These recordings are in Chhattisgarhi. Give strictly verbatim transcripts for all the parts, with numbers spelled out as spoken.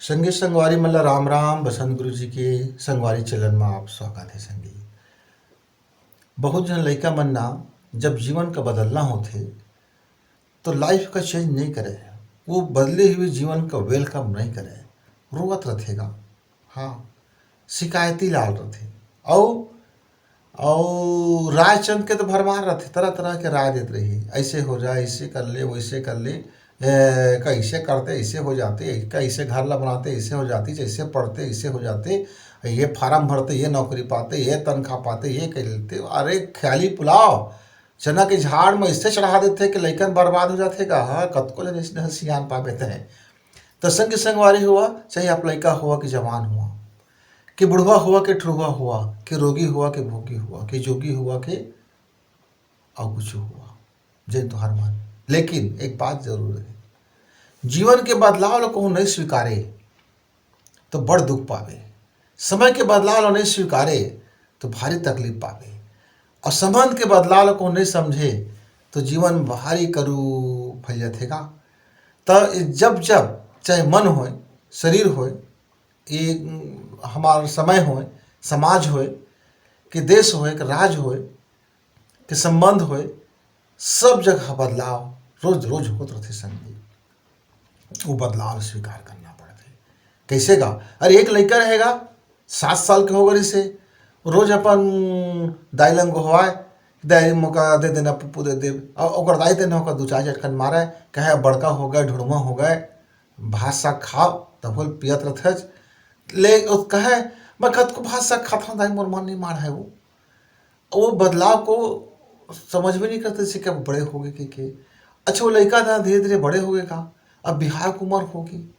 संगी संगवारी मन ला राम राम। बसंत गुरु जी के संगवारी चैनल में आप स्वागत है संगी। बहुत झन लइका मन ना जब जीवन का बदलना होथे तो लाइफ का चेंज नहीं करे, वो बदले हुए जीवन का वेलकम नहीं करे, रोवत रथेगा। हाँ, शिकायती लाल रथे। अउ अउ रायचंद के तो भरमार रथे, तरह तरह के राय देत रही, ऐसे हो जाए, ऐसे कर ले, वैसे कर ले, ए, कैसे करते ऐसे हो जाते, कैसे घर ला बनाते ऐसे हो जाती, जैसे पढ़ते ऐसे हो जाते, ये फार्म भरते, ये नौकरी पाते, ये तनख्वाह पाते, ये कर लेते। अरे ख्याली पुलाव, चना के झाड़ में ऐसे चढ़ा देथे कि लइकन बर्बाद हो जाथे का। हाँ, कतको जन इसने सियान पाबे तहे। तो संग संगवारी हुआ, चाहे आप लइका हुआ कि जवान हुआ, कि बुढ़वा हुआ कि ठुरवा हुआ, कि रोगी हुआ कि भोगी हुआ, कि जोगी हुआ कि अउ कुछ हुआ, जय तुहार मान। लेकिन एक बात जरूर है, जीवन के बदलाव ला कहूँ नहीं स्वीकारे तो बड़ दुख पावे। समय के बदलाव ला नहीं स्वीकारे तो भारी तकलीफ पावे। और संबंध के बदलाव ला कहूँ नहीं समझे तो जीवन में भारी करू फैल जाथे का। तो जब जब चाहे मन होए, शरीर होए, ये हमार समय होए, समाज होए, कि देश होए, कि राज होए, कि संबंध होए, सब जगह बदलाव रोज रोज होत रथे संगी। वो बदलाव स्वीकार करना पड़थे। कैसे गा? अरे एक लइका रहेगा, सात साल के होगा, इसे रोज अपन दाई लंग गोहवाए, "दाई मोका दे देना, पप्पू दे दे।" और ओकर दाई तेने ओकर दू चार चटकन मारे, कहे, "बड़का हो गए, ढुड़मा हो गए, भात साग खाओ।" तब बोल पियत रथच। ले ओ कहे, "मैं कतको भात साग खात हूँ दाई, मोर मन नहीं मार है वो।" वो बदलाव को समझ में नहीं करते, जैसे कि अब बड़े हो गए के, के। अच्छा, वो लइका था, धीरे धीरे बड़े हो गए का, अब बिहाव के उम्र होगी।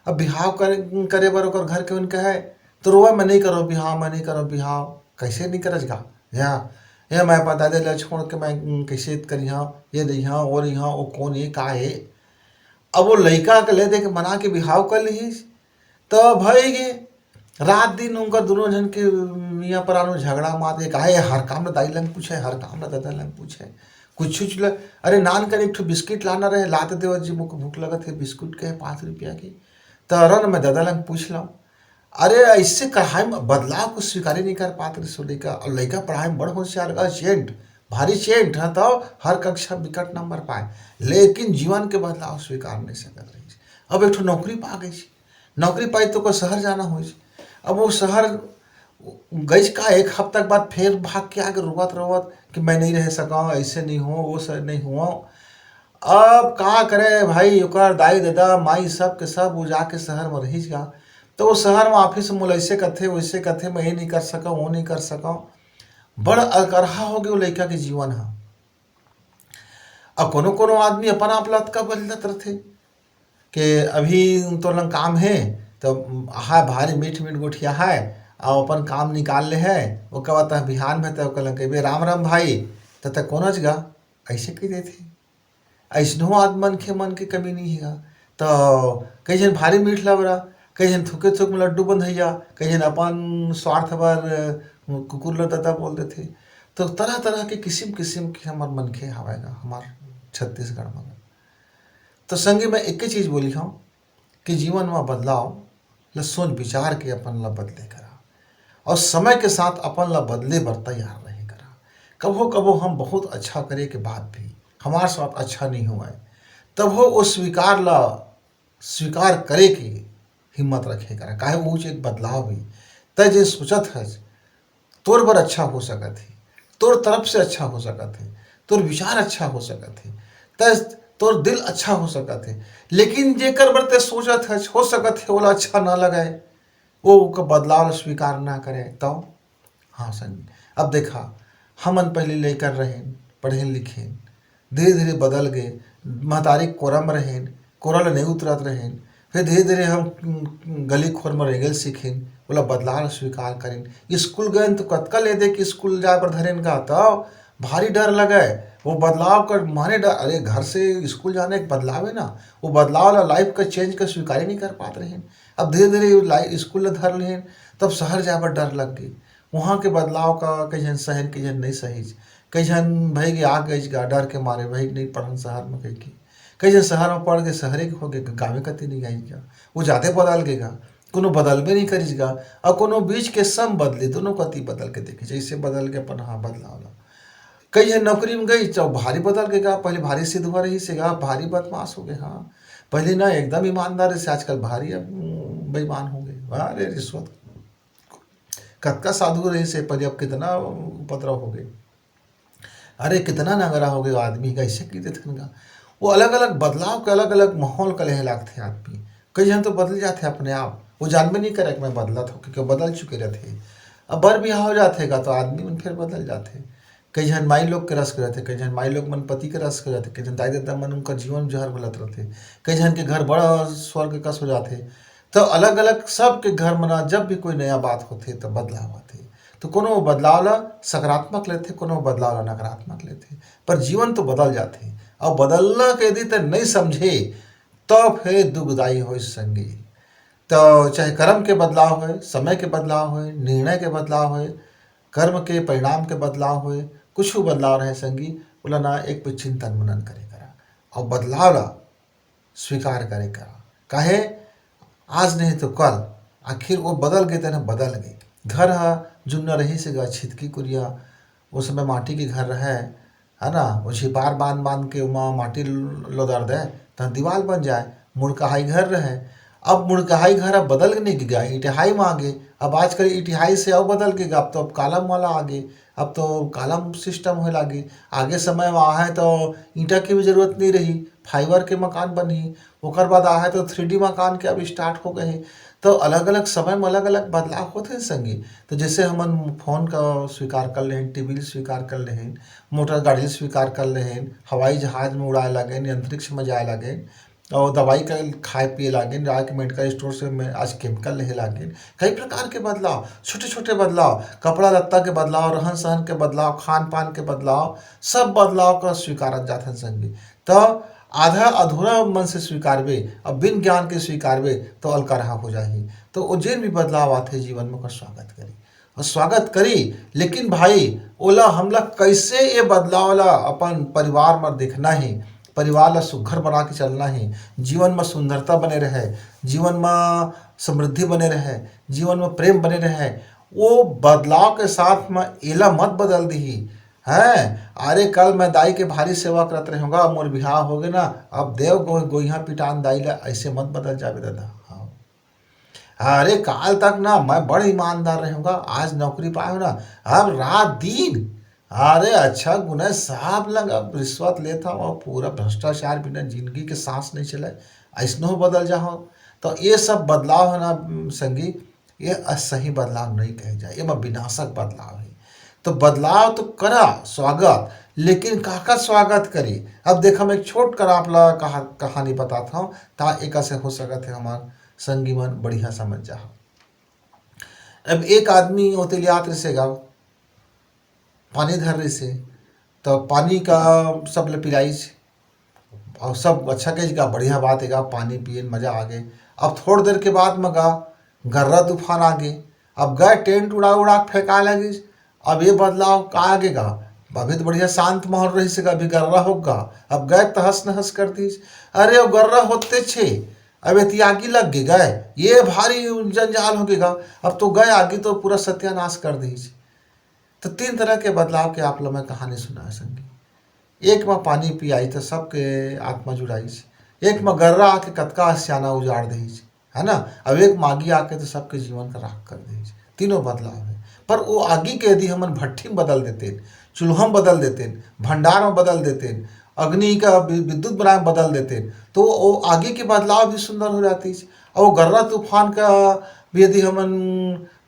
अब बिहाव करे, करे बर ओकर घर के उनका है, तो रोवा, "मैं नहीं करो बिहाव, मैं नहीं करो बिहाव।" कैसे नहीं करज गा? या, या मैं अपन दादा ला छोड़ के मैं, उम, कैसे करिहा, ये रहिहा, वो रहिहा, वो कौन, ये का है? अब वो लइका के ले दे के मना के बिहाव कर लिहिस, तो भई गे, रात दिन उनकर दोनों झन के मियाँ परानो झगड़ा मात, ये काहे हर काम ला दाई लंग पूछे, हर काम ला दादा लंग पूछे। कुछ, कुछ ल-, अरे नान कर एक ठो बिस्किट लाना रहे, लाते देवत जी, मोके भूख लगत है, बिस्कुट के है पाँच रुपया के, त रन मैं दादा लंग पूछ लूँ। अरे ऐसे कढ़ाई में बदलाव को स्वीकार ही नहीं कर पात रहिस लइका, और लइका पढ़ाई में बड़ होशियार गा, सेंट, भारी सेंट है, तो हर कक्षा बिकट नंबर पाए, लेकिन जीवन के बदलाव स्वीकार नहीं सकत रहिस। अब एक ठो नौकरी पा गई, नौकरी पाई तो ओकर शहर जाना होइस। अब वो शहर गइस का, एक हफ्ता के बाद फिर भाग के आके रोवत रोवत कि मैं नहीं रह सका, ऐसे नहीं हो, वो सब नहीं हुआ। अब का करे भाई, ओकर दाई ददा माई सब के सब वो जाके शहर में रहिस गा। तो वो शहर में ऑफिस में मोला ऐसे कथे, वैसे कथे, मैं ये नहीं कर सका, वो नहीं कर सका। बड़ अकरहा हो गए वो लइका के जीवन ह। अब कोनो कोनो आदमी अपन आप ला अतका बदलत रथे कि अभी तोर लंग काम हे, तो हाय भारी मीठ मीठ गोठिया हाय, अउ अपन काम निकाल ले है, ओकर बाद तह बिहान में तह ओकर लंग कहिबे, "राम राम भाई," त तह कोनच गा, ऐसे कह देथे। ऐसनो आद मनखे मन के कमी नहीं है। तो कई झन भारी मीठ लबरा, कई झन थुके थुक में लड्डू बंधैया, कई झन अपन स्वार्थ बर कुकुर ल ददा बोल देथे। तो तरह तरह के किसिम किसिम के हमर मनखे हवय गा, हमर छत्तीसगढ़ म। तो संगी, मैं एके चीज बोली हूँ कि जीवन में बदलाव ल सोच विचार के अपन ल बदले करा, और समय के साथ अपन ल बदले बर तैयार रहे करा। कभो कभो हम बहुत अच्छा करे के बाद भी हमारे साथ अच्छा नहीं हुआ है, तब वो उस स्वीकार ल स्वीकार करे के हिम्मत रखे करा, काहे वो एक बदलाव भी। तय जे सोचत हस, तोर बर अच्छा हो सकत हे, तोर तरफ से अच्छा हो सकत हे, तोर विचार अच्छा हो सकत हे, तय, तोर दिल अच्छा हो सकत हे, लेकिन जेकर बर तय सोचत हस, हो सकत हे ओला अच्छा ना लगय, वो ओकर बदलाव ला स्वीकार ना करे, तो हाँ संगी, अब देखा, हमन पहले लइका रहेन, पढ़ेन लिखेन, धीरे धीरे बदल गए। महतारी कोरा म रहेन, कोरा ल नहीं उतरत रहेन। फिर धीरे धीरे हम गली खोर म रेंगेल सीखेन, ओला बदलाव ल स्वीकार करेन। स्कूल गएन तो कतका ले दे के स्कूल जाए बर धरेन का, तब भारी डर लगे। वो बदलाव कर माने डर, अरे घर से स्कूल जाने के बदलाव है ना, वो बदलाव ला, लाइफ का चेंज का स्वीकार ही नहीं कर पात रहेन। अब धीरे धीरे लाइ-, स्कूल ला धर लेन, तब शहर जाए बर डर लग गई। वहाँ के बदलाव का कई झन सहिन, कई झन नहीं सहिस, कई झन भाई के आ गइस गा डर के मारे, भाई नहीं पढ़न शहर में कह के। कई झन शहर में पढ़ के शहरे के हो गे, गाँवे कति नहीं आई गा, वो जादे बदल गे गा, कोनो बदलबे नहीं करिस गा। और कोनो बीच के सम बदले, दोनों कति बदल के देखे, जैसे बदल के अपन, हाँ, बदलाव ला। कई झन नौकरी में गई, तो भारी बदल के गा, पहले भारी सिधवा रहिस हे गा, भारी बदमाश हो गए, हाँ, पहले ना एकदम ईमानदार रहिस हे, आजकल भारी अब बेईमान हो गए, अरे रिश्वत, कतका साधु रहिस हे पहले, अब कितना उपद्रव हो गए। अरे, कितना नंगरा हो गया आदमी, कैसे की देथन गा। वो अलग-अलग बदलाव के, अलग-अलग माहौल के लेहे लागथे आदमी। कई झन तो बदल जाथे अपने आप, वो जानबे नहीं करे कि मैं बदलत हूँ, क्योंकि बदल चुके रहथे। अब बर बिहाव हो जाथे गा, तो आदमी मन फिर बदल जाथे। कई झन माई लोग के रस के रहथे, कई झन माई लोग मन पति के रस के रहथे, कई झन दाई ददा मन उनका जीवन जहर घुलत रहथे, कई झन के घर बड़ा स्वर्ग कस हो जाथे। तो अलग-अलग सबके घर म ना, जब भी कोई नया बात होथे, तो बदलाव आथे। तो कोनो बदलाव ला सकारात्मक लेथे, कोनो बदलाव ला नकारात्मक लेथे, पर जीवन तो बदल जाथे। और बदलना के यदि ते नहीं समझे, तो फिर दुखदाई होय संगी। तो चाहे कर्म के बदलाव होय, समय के बदलाव होय, निर्णय के बदलाव होय, कर्म के परिणाम के बदलाव होय, कुछ बदलाव रहे संगी, ओला ना एक पे चिंतन मनन करे करा। और बदलाव ला स्वीकार करे करा। काहे? आज नहीं तो कल, आखिर वो बदल गए, तेन बदल गए। घर ह जुन्ना रहिस हे गा, छितकी कुरिया, वो समय माटी के घर रहे, है ना, वो छिपार बांध बांध के ओमा माटी लोदर दे, त दीवाल बन जाए। मुड़कहाई घर रहे, अब मुड़कहाई घर अब बदल के नहीं गा, इटहाई में आ गए। अब आजकल इटहाई से अब बदल के गा, अब तो अब कालम वाला आ गए, अब तो कालम सिस्टम होए लागे। आगे समय में आहे तो ईंटा के भी जरूरत नहीं रही, फाइबर के मकान बनही। ओकर बाद आहे तो थ्री डी मकान के अब स्टार्ट हो गए हे। तो अलग-अलग समय में अलग-अलग बदलाव होत हे संगी। तो जैसे हमन फोन का स्वीकार कर लेहेन, टीवी स्वीकार कर लेहेन, मोटर गाड़ी स्वीकार कर लेहेन, हवाई जहाज में उड़ाए लागेन, अंतरिक्ष में जाए लागेन, और दवाई का खाए पिए लागेन, जाके मेडिकल स्टोर से में आज केमिकल लेहे लागेन। कई प्रकार के बदलाव, छोटे-छोटे बदलाव, कपड़ा लत्ता के बदलाव, रहन-सहन के बदलाव, खान-पान के बदलाव, सब बदलाव का स्वीकारत जाथन संगी। त आधा अधूरा मन से स्वीकारबे, अब बिन ज्ञान के स्वीकारबे, तो अलकरहा हो जाही। तो वो जेन भी बदलाव आथे जीवन में, ओकर स्वागत करी। और स्वागत करी, लेकिन भाई, ओला हमला कैसे ये बदलाव ला अपन परिवार म देखना हे, परिवार ला सुघर बना के चलना हे, जीवन म सुंदरता बने रहे, जीवन म समृद्धि बने रहे, जीवन म प्रेम बने रहे, वो बदलाव के साथ म एला मत बदल दिही। हैं, अरे, कल मैं दाई के भारी सेवा करत रहेंव गा, मोर बिहाव हो गे ना, अब देव गो-, गोइहा पिटान दाई ला, ऐसे मत बदल जाबे दादा। हाँ। अरे, काल तक ना मैं बड़ ईमानदार रहेंव गा, आज नौकरी पाएंव ना, अब रात दिन, अरे, अच्छा गुना सब लग अब रिश्वत लेत हंव, अब पूरा भ्रष्टाचार बिना जिंदगी के सांस नहीं चले, ऐसनो बदल जाहूं। तो ये सब बदलाव है ना, संगी, ये सही बदलाव नहीं कहे जाए, एमा विनाशक बदलाव हे। तो बदलाव तो करा, स्वागत, लेकिन काकर स्वागत करी? अब देख, हम एक छोट कन आप ला कहा-, कहानी बतात हंव, ता एकर से हो सकत हे हमार संगी मन बढ़िया समझ जाहा। अब एक आदमी ओती ले आत रहिसे गा, पानी धर रहिसे, त पानी का सब ल पिलाइस, अउ सब अच्छा कहिस गा, बढ़िया बात हे गा, पानी पियेन मजा आ गे। अब थोड़ देर के बाद म गा गर्रा तूफान आ गे। अब गा टेंट उड़ा उड़ा के फेंकाय लगिस। अब ये बदलाव का आ गे गा? अभी तो बढ़िया शांत माहौल रहिस हे गा, अभी गर्रा हो गा, अब गा तहस नहस कर दिस। अरे, वो गर्रा होतेच हे, अब एती आगी लग गे गा, ये भारी जंजाल हो गे गा। अब तो गा आगी तो पूरा सत्यानाश कर दिस। तो तीन तरह के बदलाव के आप ला मैं कहानी सुनाय संगी। एक म पानी पियाइस त सबके आत्मा जुड़ाइस, एक म गर्रा आके कतका आशियाना उजाड़ देहिस, है ना? अब एक म आगी आके तो सबके जीवन का राख कर देहिस। तीनों बदलाव हे। पर वो आगी के यदि हमन भट्ठी में बदल देतेन, चूल्हा में बदल देतेन, भंडार में बदल देतेन, अग्नि का वि-, विद्युत बनाए में बदल देतेन, तो वो आगी के बदलाव भी सुंदर हो जातिस। और वो गर्रा तूफान का भी यदि हमन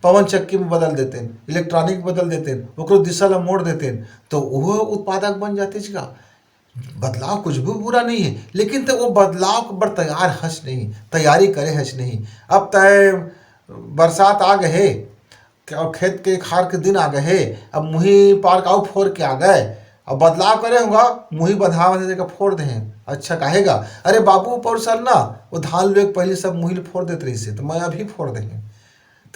पवन चक्की में बदल देतेन, इलेक्ट्रॉनिक बदल देतेन, ओकरो दिशा ला मोड़ देतेन, तो वो उत्पादक बन जातिस गा। बदलाव कुछ भी बुरा नहीं हे, लेकिन ते वो बदलाव के बर तैयार हस नहीं, तैयारी करे हस नहीं। अब तय बरसात आ गए हे, क-, खेत के खार के दिन आ गए हे, अब मुही पार का अउ फोर के आ गए, अब बदलाव करे होगा, मुही बंधावे दे के फोर दे हे। अच्छा, काहे गा? अरे बाबू, परसों ना वो धान लुए के पहले सब मुही ल फोर देत रहिसे, तो मैं अभी फोर दे हे।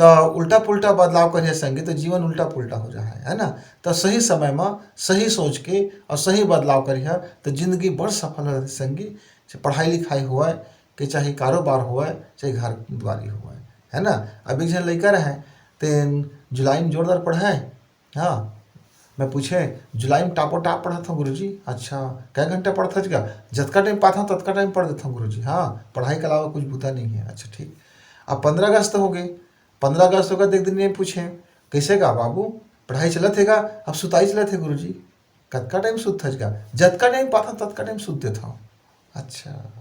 तो उल्टा पुल्टा बदलाव करिहा संगी, तो जीवन उल्टा पुल्टा हो जाए, है ना? तो सही समय में सही सोच के और सही बदलाव करिहा, तो जिंदगी बड़ सफल हो संगी। चाहे पढ़ाई लिखाई होए, कि चाहे कारोबार होए, चाहे घर दुआरी होए, है ना? अब एक झन लइका रहे, तेन जुलाई में जोरदार पढ़े, हाँ, मैं पूछे, "जुलाई में टापो टाप पढ़त हूँ गुरुजी।" "अच्छा, कै घंटा पढ़त हस गा?" "जतका टाइम पाथों ततका टाइम पढ़ देथों गुरुजी।" "हाँ, पढ़ाई के अलावा कुछ बूता नहीं है।" "अच्छा, ठीक।" अब पंद्रह अगस्त हो गए, पंद्रह अगस्त हो गए, एक दिन ये पूछे, "कैसे गा बाबू, पढ़ाई चलत हे गा?" "अब सुताई चलत हे गुरुजी।" "कतका टाइम सुत हस गा?" "जतका टाइम पाथों ततका टाइम सुत देथों।" "अच्छा।"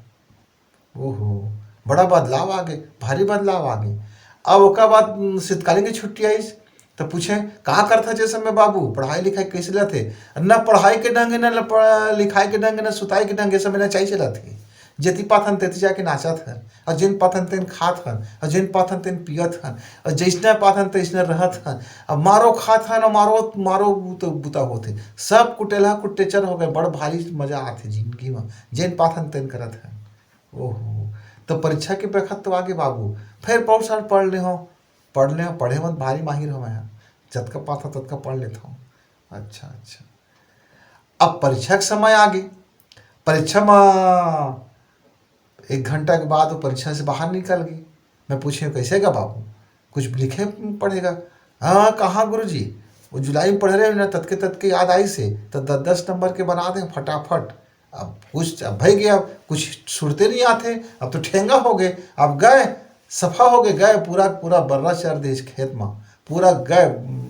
ओहो, बड़ा बदलाव आ गे, भारी बदलाव आ गे। अब ओकर बाद, उम, शीतकालीन के छुट्टी आइस, त पूछे, "का करत हस ए समय बाबू? पढ़ाई लिखाई कइसे चलत हे?" न पढ़ाई के ढंग हे, न ल-, प-, लिखाई के ढंग हे, न सुताई के ढंग हे, ए समय नचाई चलत हे। जेती पाथन तेती जाके नाचत हन, अउ जेन पाथन तेन खात हन, अउ जेन पाथन तेन पियत हन, अउ जइसने पाथन तइसने रहत हन। अब मारो खात हन, अउ मारो, मारो बूत-, बूता होथे। सब कुटेलहा कुटेचर हो गए, बड़ भारी मजा आथे जिंदगी म, जेन पाथन तेन करत हन। ओहो, त परीक्षा के बखत तो आगे बाबू, फेर पौर साल पढ़ ले हो, पढ़ ले हो, पढ़े मत भारी माहिर हो मैं ह, जतका पाथों ततका पढ़ लेथों। अच्छा, अच्छा। अब परीक्षा के समय आगे, परीक्षा म एक घंटा के बाद वो परीक्षा से बाहर निकल गे। मैं पूछे, "कैसे गा बाबू, कुछ लिखे पढ़े गा?" "हाँ, कहाँ गुरुजी, वो जुलाई में पढ़े रहे ना, ततके ततके याद आइस हे, त दस दस नंबर के बना दे फटाफट।" अब कुछ, अब भई गया, कुछ सुरते नहीं आथे, अब तो ठेंगा हो गए, अब गए, सफा हो गए, गए, पूरा, पूरा बर्रा चर दे इस खेत में, पूरा गए, उम,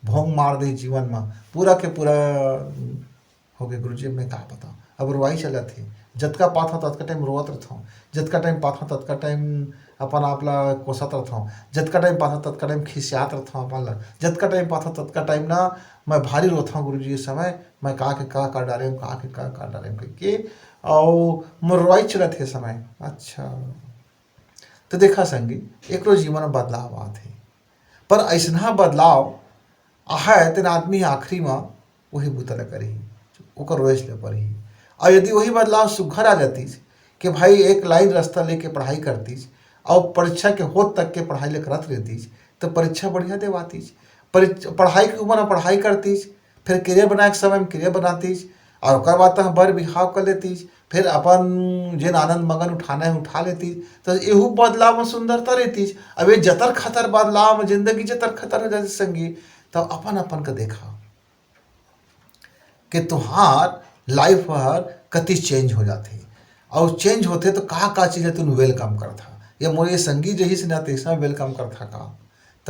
भोंग मार दे जीवन में, पूरा के पूरा, उम, हो गए गुरुजी, मैं का बताऊँ, अब रोवाई चलत हे, जतका पाथों ततका टाइम रोवत रहथों, जतका टाइम पाथों ततका टाइम अपन आप ला कोसत रहथों, जतका टाइम पाथों ततका टाइम खिसियात रहथों अपन ला, जतका टाइम पाथों ततका टाइम ना मैं भारी रोथों गुरुजी, ए समय मैं का के का कर डारेंव, का के का कर डारेंव कहिके, अउ मोर रोवाई चलत हे समय। अच्छा, त देखा संगी, एकरो जीवन में बदलाव आत हे, पर अइसनहा बदलाव आहय, तेन आदमी आखिरी म वही बूता ल करही, ओकर रोएच ल परही। अउ यदि वही बदलाव सुघर आ जातिस कि भाई एक लाइन रास्ता लेके पढ़ाई करतिस अउ परीक्षा के होत तक के पढ़ाई ल करत रहतिस, त परीक्षा बढ़िया देवातिस। परीक्षा, पढ़ाई के उमर म पढ़ाई करतिस, फेर career बनाए के समय म career बनातिस, अउ ओकर बाद त बर बिहाव कर लेतिस, फेर अपन जेन आनंद मगन उठाना हे उठा लेतिस, त एहू बदलाव म सुंदरता रहतिस। अब ये जतर खतर बदलाव म जिंदगी जतर खतर हो जातिस संगी, त अपन अपन का देखा कि तुहार life हर कति change हो जाथे, अउ change होथे त का का चीज ल तुन welcome करथा, या मोर ये संगी जही से ना तैसा welcome करथा का, त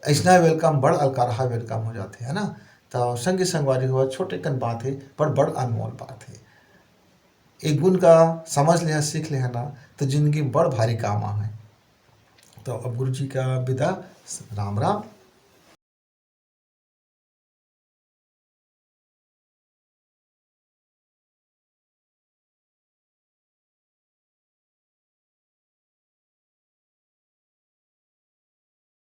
अइसना welcome बड़ अलकारहा welcome हो जाथे, है ना। त संगी संगवारी हो, छोटे कन बात हे, पर बड़ अनमोल बात हे। एक गुण का समझ ले, सीख ले, है ना, त जिंदगी में बड़ भारी काम आहे। त अब गुरु जी का विदा, राम राम,